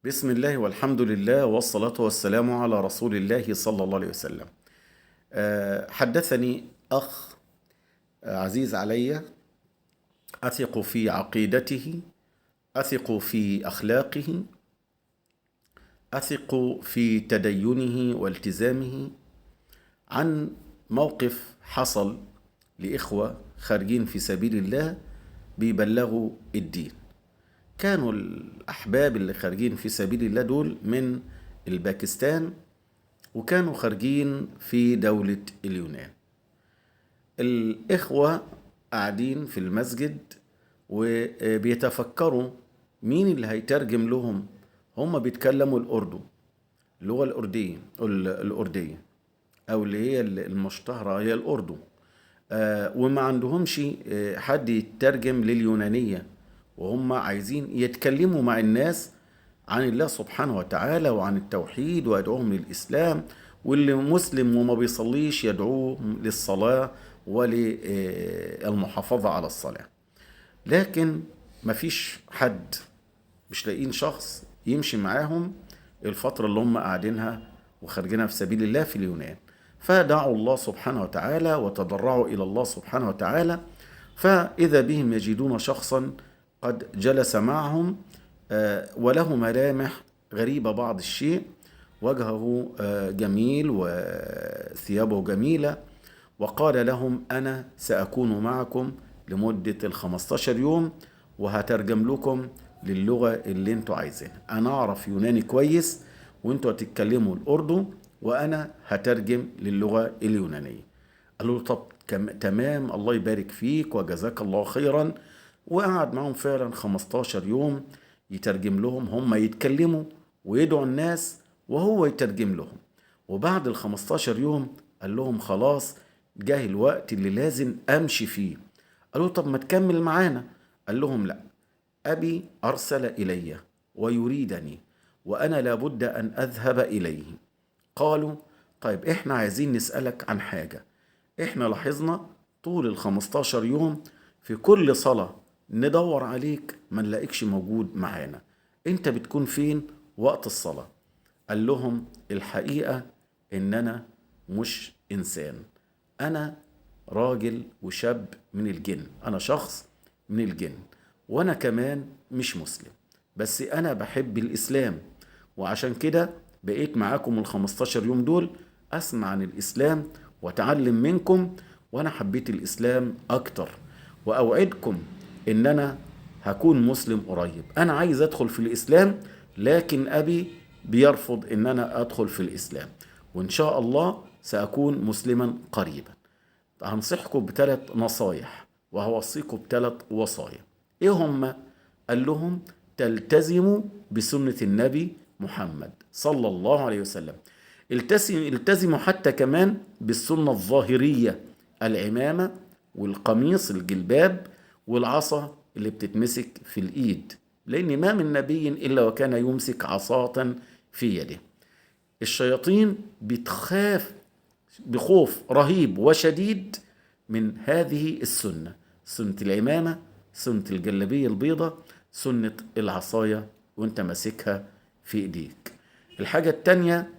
بسم الله والحمد لله والصلاة والسلام على رسول الله صلى الله عليه وسلم. حدثني أخ عزيز علي، أثق في عقيدته، أثق في أخلاقه، أثق في تدينه والتزامه، عن موقف حصل لإخوة خارجين في سبيل الله بيبلغوا الدين. كانوا الأحباب اللي خارجين في سبيل الله دول من الباكستان، وكانوا خارجين في دولة اليونان. الإخوة قاعدين في المسجد وبيتفكروا مين اللي هيترجم لهم. هم بيتكلموا الأردو، اللغة الأردية أو اللي هي المشتهرة هي الأردو، وما عندهمش حد يترجم لليونانية، وهم عايزين يتكلموا مع الناس عن الله سبحانه وتعالى وعن التوحيد ويدعوهم للإسلام، واللي مسلم وما بيصليش يدعوه للصلاة وللمحافظة على الصلاة. لكن مفيش حد، مش لاقيين شخص يمشي معاهم الفترة اللي هم قاعدينها وخارجينها في سبيل الله في اليونان. فدعوا الله سبحانه وتعالى وتضرعوا إلى الله سبحانه وتعالى، فإذا بهم يجدون شخصا قد جلس معهم وله ملامح غريبة بعض الشيء، وجهه جميل وثيابه جميلة، وقال لهم: أنا سأكون معكم لمدة 15 يوم وهترجم لكم للغة اللي انتوا عايزينها. أنا أعرف يوناني كويس وانتوا هتتكلموا الأردو، وأنا هترجم للغة اليونانية. قالوا له: طب تمام، الله يبارك فيك وجزاك الله خيرا. وقعد معهم فعلا 15 يوم يترجم لهم، هم يتكلموا ويدعوا الناس وهو يترجم لهم. وبعد 15 يوم قال لهم: خلاص جه الوقت اللي لازم أمشي فيه. قالوا: طب ما تكمل معانا. قال لهم: لا، أبي أرسل إلي ويريدني وأنا لابد أن أذهب إليه. قالوا: طيب إحنا عايزين نسألك عن حاجة. إحنا لاحظنا طول 15 يوم في كل صلاة ندور عليك ما نلاقيكش موجود معانا، أنت بتكون فين وقت الصلاة؟ قال لهم: الحقيقة إن أنا مش إنسان، أنا راجل وشاب من الجن، أنا شخص من الجن، وأنا كمان مش مسلم، بس أنا بحب الإسلام، وعشان كده بقيت معاكم 15 يوم دول أسمع عن الإسلام وأتعلم منكم، وأنا حبيت الإسلام أكتر، وأوعدكم إن أنا هكون مسلم قريب. أنا عايز أدخل في الإسلام، لكن أبي بيرفض إن أنا أدخل في الإسلام، وإن شاء الله سأكون مسلما قريبا. هنصحكم ب3 نصايح وهوصيكم ب3 وصايا. إيه هم؟ قال لهم: تلتزموا بسنة النبي محمد صلى الله عليه وسلم، التزموا حتى كمان بالسنة الظاهرية، العمامة والقميص الجلباب والعصا اللي بتتمسك في الإيد، لأن ما من نبي إلا وكان يمسك عصاة في يده. الشياطين بتخاف بخوف رهيب وشديد من هذه السنة، سنة العمامة، سنة الجلابية البيضة، سنة العصاية وانت ماسكها في ايديك. الحاجة التانية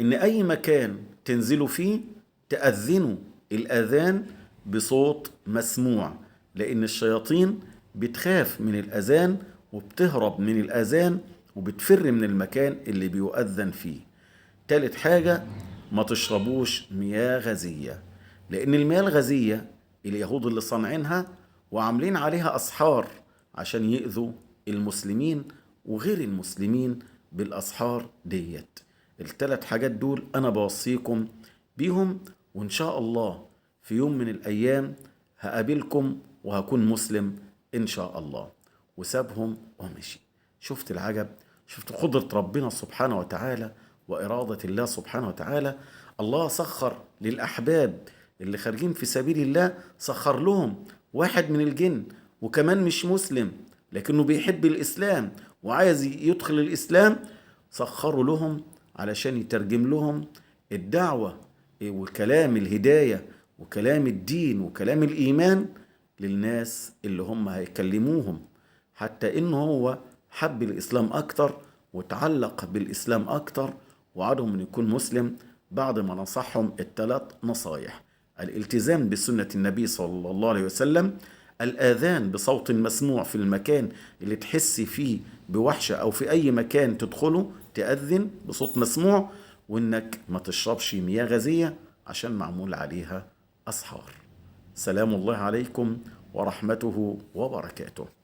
ان اي مكان تنزلوا فيه تأذنوا الأذان بصوت مسموع، لان الشياطين بتخاف من الأذان وبتهرب من الأذان وبتفر من المكان اللي بيؤذن فيه. تالت حاجة، ما تشربوش مياه غازية، لأن المياه الغازية اليهود اللي صانعينها وعاملين عليها أسحار عشان يؤذوا المسلمين وغير المسلمين بالأسحار ديت. ال3 حاجات دول أنا بوصيكم بيهم، وإن شاء الله في يوم من الأيام هقابلكم وهكون مسلم إن شاء الله. وسابهم ومشي. شفت العجب؟ شفت قدرة ربنا سبحانه وتعالى وإرادة الله سبحانه وتعالى. الله سخر للأحباب اللي خارجين في سبيل الله، سخر لهم واحد من الجن، وكمان مش مسلم لكنه بيحب الإسلام وعايز يدخل الإسلام، سخروا لهم علشان يترجم لهم الدعوة وكلام الهداية وكلام الدين وكلام الإيمان للناس اللي هم هيكلموهم، حتى إنه هو حب الإسلام أكتر وتعلق بالإسلام أكتر، وعدهم أن يكون مسلم بعد ما نصحهم الثلاث نصايح: الالتزام بسنة النبي صلى الله عليه وسلم، الآذان بصوت مسموع في المكان اللي تحس فيه بوحشة أو في أي مكان تدخله تأذن بصوت مسموع، وإنك ما تشربش مياه غازية عشان معمول عليها أسحار. سلام الله عليكم ورحمته وبركاته.